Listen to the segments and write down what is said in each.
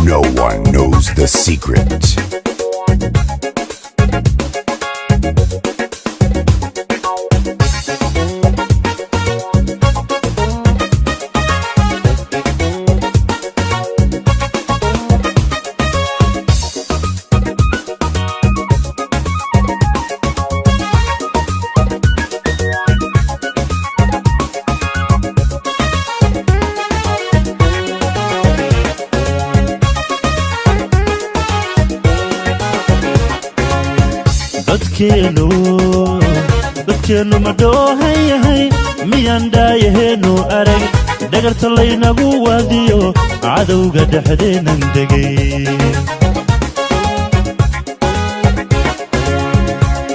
No one knows the secret. Dadkeenu, dadkeennu ma dhoohan yahay? Miyaan dhaayaheenu arag dhagarta laynagu waadiyo cadowga dhexdeennan degay?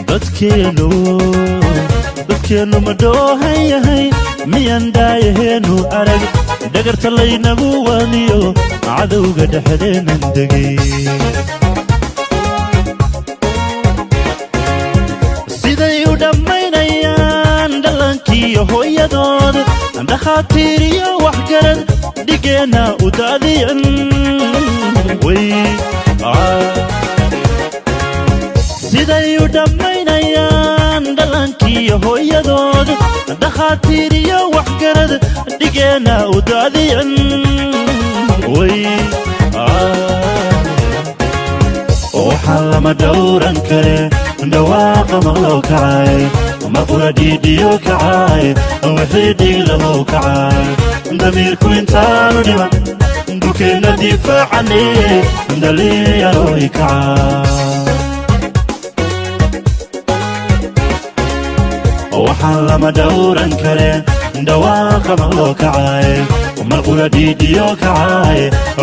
Dadkeenu, dadkeennu ma dhoohan yahay? Miyaan dhaayaheenu arag dhagarta laynagu waadiyo cadowga dhexdeennan degay? Siday u dhammaynayaan dhalankiiyo hooyadood, dhakhaatiir iyo waxgarad dhigeenna u daadiyan way. Siday u dhammaynayaan dhalankiiyo hooyadood, dhakhaatiir iyo waxgarad dhigeenna u daadiyan way. Waxaa lama dhowran kare dhawaaqa maqlow kacay, maqura dhiidhiyo kacay, wixii dhiiglahow kacay. Damiirku intaanu dhiman dhulkeenna difaacane, dhalinyarooy kacay. Waxaan lama dhowran kare dhawaaqa maqloo kacay, marqura dhiidhiyo kacay,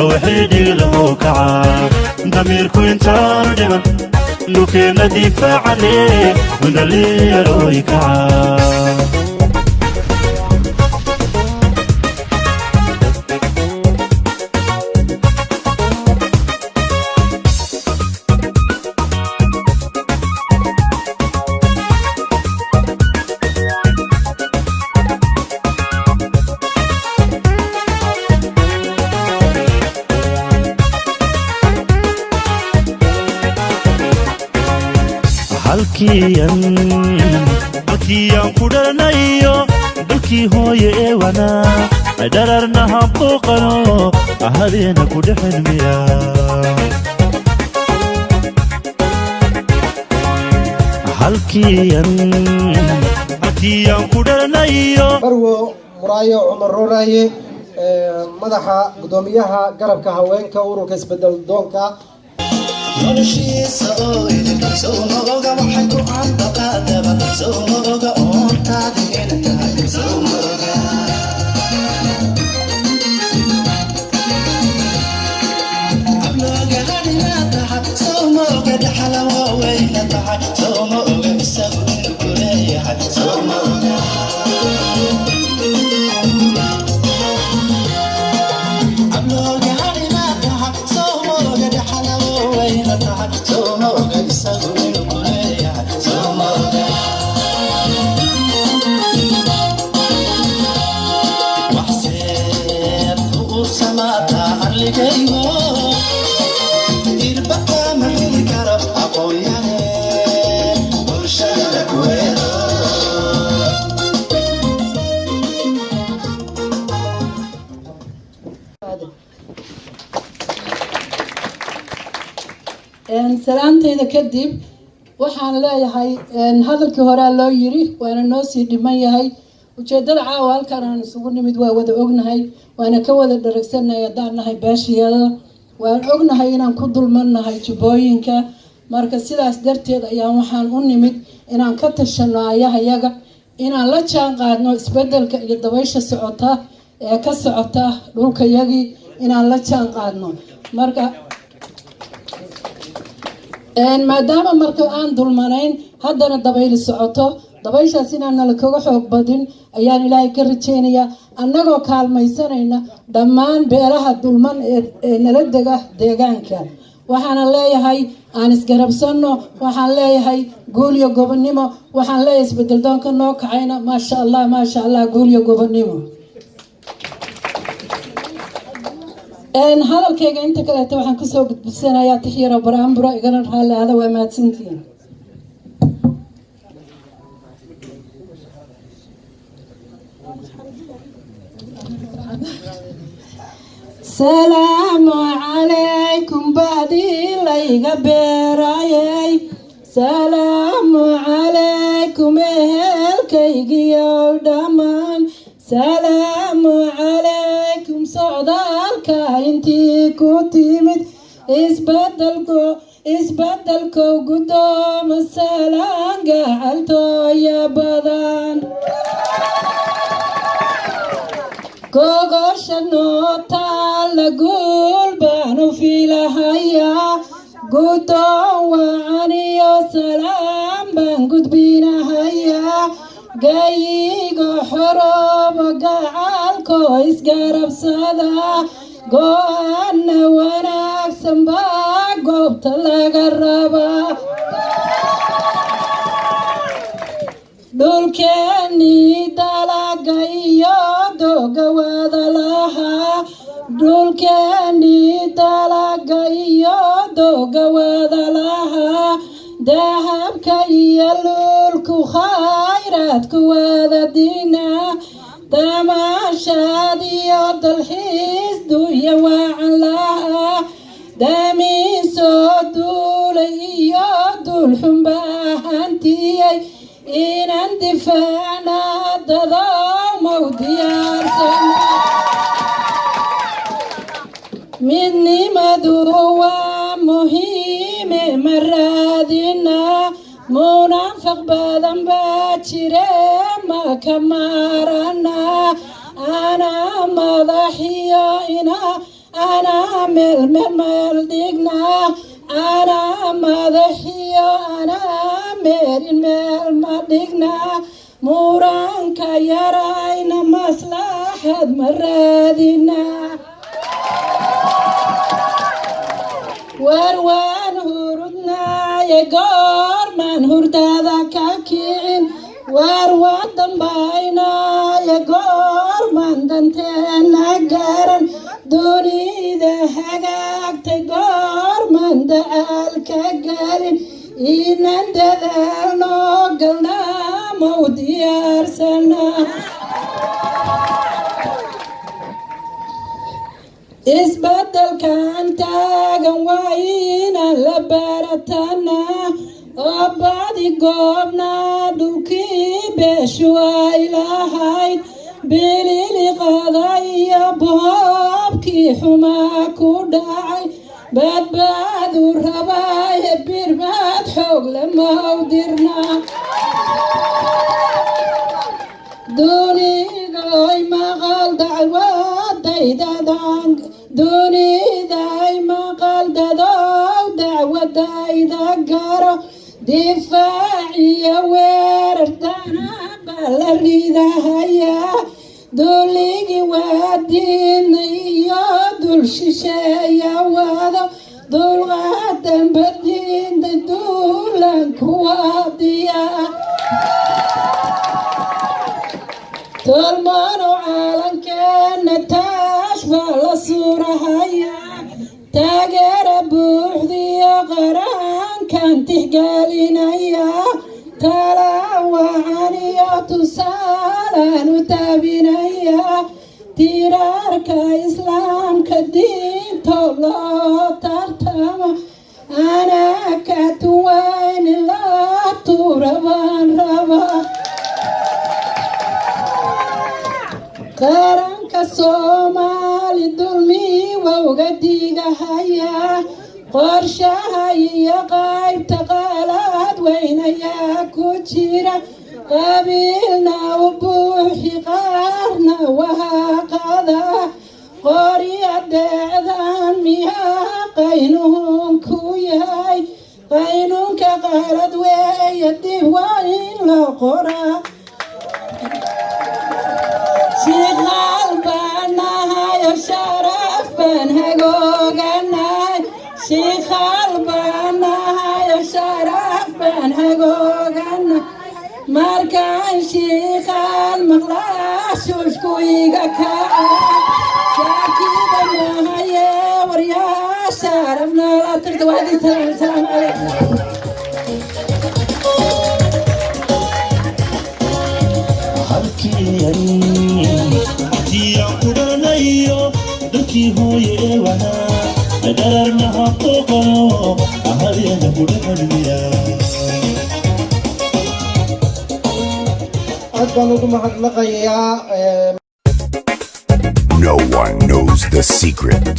wixii dhiiglahow kacay. Damiirku intaanu dhiman dhulkeenna difaacane, dhalinyarooy kacay. Halkiiaan ku dhalanayo dhulkii hooye ee wanaa dhararna habbuuqano hadeena ku dhexen miya. Halkiiaan ku dhalanayo. Marwo Muraayo Cumar Rooraaye, madaxa guddoomiyaha garabka haweenka ururka Isbedel Doonka. Noloshiisa oo idinka sowma oga, waxay ku candaqaadaba sowma oga, oontaadi ina tahay sowma oga. Ablooga hadhina tahay sowma oga, dhaxala waaweyna tahay sowma oga, isagu inuu ku leeyahay sowma oga. Ablooga hadhina tahay sowma oga, dhaxala waaweyna tahay sowma oga, isagu inuu ku leeyahay sowma oga. Waxseed u ursamaataa arligaygo, irbaka ma heli karo aqoonyane bulshada kuweero. Salaantayda kadib, waxaan leeyahay hadalkii horaa loo yiri, waana noo sii dhiman yahay. Ujeedada caawa halkan aan isugu nimid waa wada ognahay, waana ka wada dharagsannahay. Haddaan nahay beeshiyada, waan ognahay inaan ku dulmannahay Jubbooyinka. Marka sidaas darteed ayaan waxaan u nimid inaan ka tashano ayahayaga, inaan la jaan qaadno isbedelka iyo dabaysha socota ee ka socota dhulkayagii, inaan la jaan qaadno. Marka maadaama marka aan dulmanayn, haddana dabayli socoto, dabayshaas inaan nala kaga xoog badin ayaan Ilaahay ka rajaynayaa, annagoo kaalmaysanayna dhammaan beelaha dulman ee nala dega deegaanka. Waxaana leeyahay aan isgarabsanno. Waxaan leeyahay guul iyo gobonnimo. Waxaan leeyahay isbedel doonka noo kacayna, maasha Allah, maasha Allah, guul iyo gobonnimo. Hadalkayga inta kaleeto waxaan kusoo gudbisanayaa tixyaro baraanburo, igana raalli aada. Waa mahadsantihiin. Salaamu calaykum bahdii layga beerayay, salaamu calaykum ehelkaygiyow dhammaan, salaamu calaykum socdaalka intii ku timid, isbedelko isbedelkow guddooma, salaan gacaltooya badan. Gogosha noo taalla guul baanu filahayaa, guddoon wacan iyo salaam baan gudbinahayaa, gayigo xoroobo gacalko isgarabsada, go-aana wanaagsan baa goobta laga rabaa. Dhulkeennii dalaga iyo doga wada lahaa, dhulkeennii dalaga iyo doga wada lahaa, dahabka iyo lulku khayraadku wada dina, damaashaad iyo dalxiis dunya wacan lahaa, damiin soo duulay iyo duulxunbaa hantiyey, inaan difaacna dadow mau diyaarsana. Midnimadu waa muhiime ma raadina, munaafiq badan baa jire ma ka maarana, anaa madaxiyo ina anaa meel meel meel dhigna, anaa madaxiyo anaa meelin meel ma dhigna, muranka yarayna maslaxad ma raadina. War waan hurudnaaye goormaan hurdada ka kicin, war waan dambaynaaye goormaan danteena garan, dunida hagaagtay goormaan dacaalka galin, inaan dadaalno galnaa mau diyaarsana. Isbedelkan taagan waa inaan la baratana oo badi goobna dhulkii beeshu ay lahayd, bililiqada iyo boobkii xumaa ku dhacay, badbaadu rabaaye birmaad xoog lamaw dirna. Duniday maqal dacwadaydadan, duniday maqal dadow dacwadayda garo, difaac iyo weerar danaba la ridahayaa, duligii waa diidna iyo dul shisheeya wado, dulqaadan badiinda duulan kuwa diyaa. Tolmano caalankeena taash baa la suurahayaa, taageera buuxdiyo qarankan tixgelinaya, tala wacan iyo tusaalaan u taabinaya, tiraarka islaamka diinto loo tartamo, anaa ka tuwayn la tuura baan rabaa. Qaranka Soomaali dulmi wowga digahayaa, qorshaha iyo qaybta qalaad weyn ayaa ku jira, qabiilna u buuxi qaarna wahaaqada, qorya deecdan miyaa qaynuunku yahay, qaynuunka qalad weeye dib waa in loo qoraa. Shiiqaal baan nahayo sharaf baan hagooganahay, shiiqaal baan nahayo sharaf baan hagooganahay, markaan shiiqaal maqlaa shuushku iga kaca, shaakiba mahaye. Waa idin salaam. Asalaamu calaykum. Halkii aan ku dhalanayo, dalkii hooye ee wanaa, dhararna habooqano, habeena ku dhexelmiya. Aad baan ugu mahadnaqayaa. No one knows the secret.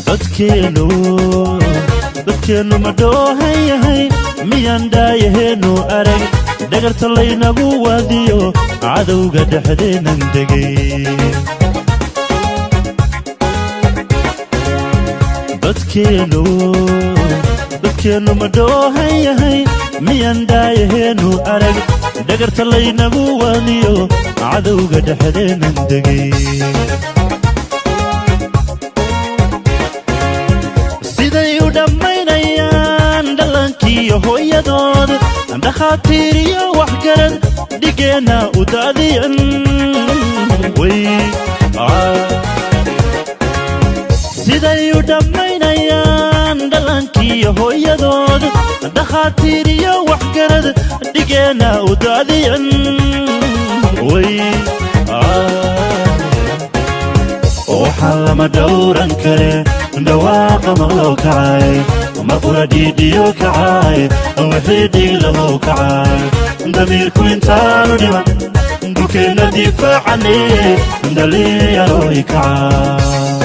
Dadkeenu, dadkeennu ma dhoohan yahay? Miyaan dhaayaheenu arag dhagarta laynagu waadiyo cadowga dhexdeennan degay? Dadkeenu, dadkeennu ma dhoohan yahay? Miyaan dhaayaheenu arag dhagarta laynagu waadiyo cadowga dhexdeennan degay? Siday u dhammaynayaan dhalankiiyo hooyadood, dhakhaatiir iyo waxgarad dhigeenna u daadiyan way. Siday u dhammaynayaan dhalankiiyo hooyadood, dhakhaatiir iyo waxgarad dhigeenna u daadiyan way. Waxaa lama dhowran kare dhawaaqa maqloo kacay, marqura dhiidhiyo kacay, wixii dhiiglahow kacay, damiirku intaanu dhiman dhulkeenna difaacane, dhalinyarooy kacay.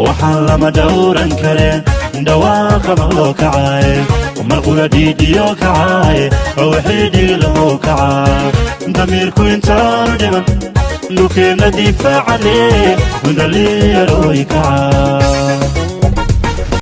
Waxaan lama dhowran kare dhawaaqa maqloo kacay, marqura dhiidhiyo kacay, wixii dhiiglahow kacay, damiirku intaanu dhiman dhulkeenna difaacane, dhalinyarooy kacay.